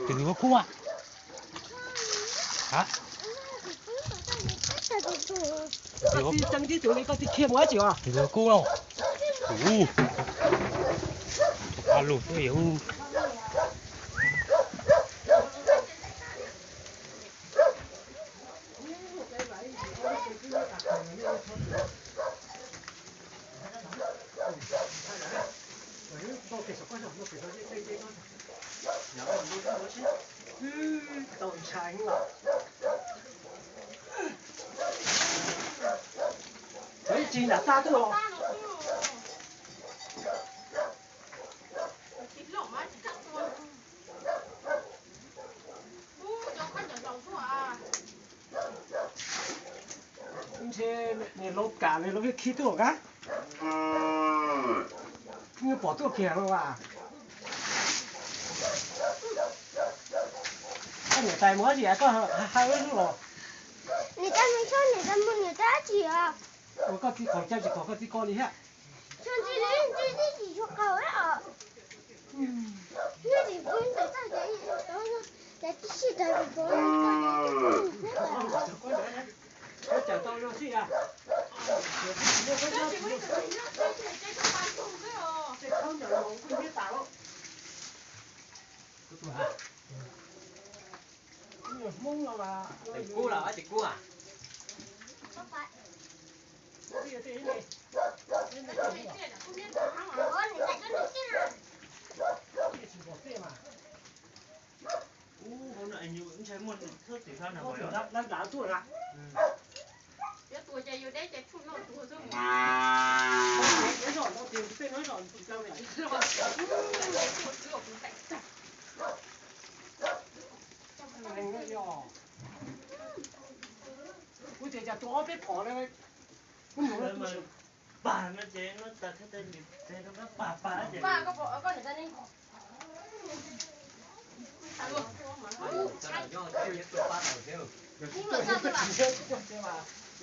Tus nws kub a. Hab. Koj tsis tseeb tib tug li koj tsis khiav mus dab tsi os? Tus nws kub no. Tus ub. Tus pha lug xwb yog ub. Tau ntshai heev os. Tsis nram txaj tuaj los. Ntshe niam laus kam niam laus khi tuaj kab. Nws pom tuaj kiag no as. Koj niam tais mus dab tsi koj ha wb hnub los? Niam tais mus txog niam tais mus niam tais dab tsi os? Ua koj txiv qhov caij tsis qhov koj txiv koj li thiab. Txog ntsis li ntsis li tsis tshua qaug os. Nyob tsis pub ntawm txaj ces tsis sij tau tsis pub. Koj cawm tau zoo xwb yog. Teem kub los ces kub a. Ub, hauv no es nyuj ntshai muaj thwj tim sab no. Yuav tuag ces yus deb ces tshuaj noj tuag xwb. Kuv tias cas tua ob peb phom na. Kuv nyuam qhuav tua pag no ces no tas thiab tes rau pag pag ces.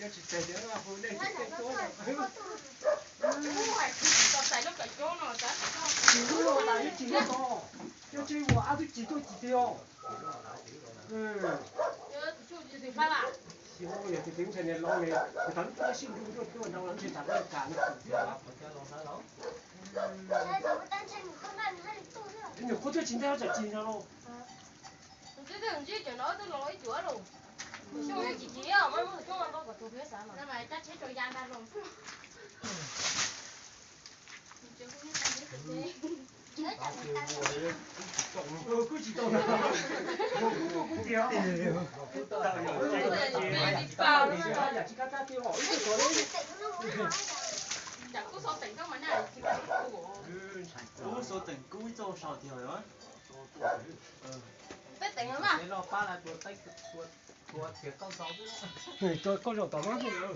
Yog tsis tes ces hu nej tsis tej tuab. Tsis hu loj tas yuav tsis hu tod. Yog tsis ua ab twb tsis tuaj tsis tiag. Yog tus tub ntshai niam laus ne, kuv thaum ub tuaj sib nrug tuaj tuaj ntau los ntshe tsam tuaj kam nws xwm thiab. Nyuam qhuav tuaj tsis ntev tsam tsis no los. Tus twb twb ntsib cov no twb los ib cuam los. Xyoo yog tsis tsis muab tus xyoo no kom tus peb xav mas. Kuj tsis tau, kuj tias, kuj tias, yam tsis kab tab tiag os. Cas kuj xav teem koj mas na. Kuj xav teem kuj ib txoj saum tiag os. Peb teem los mas. Los pab la tua teb tua, tua tiag tau xaus xwb. Koj zaum tom no xwb na.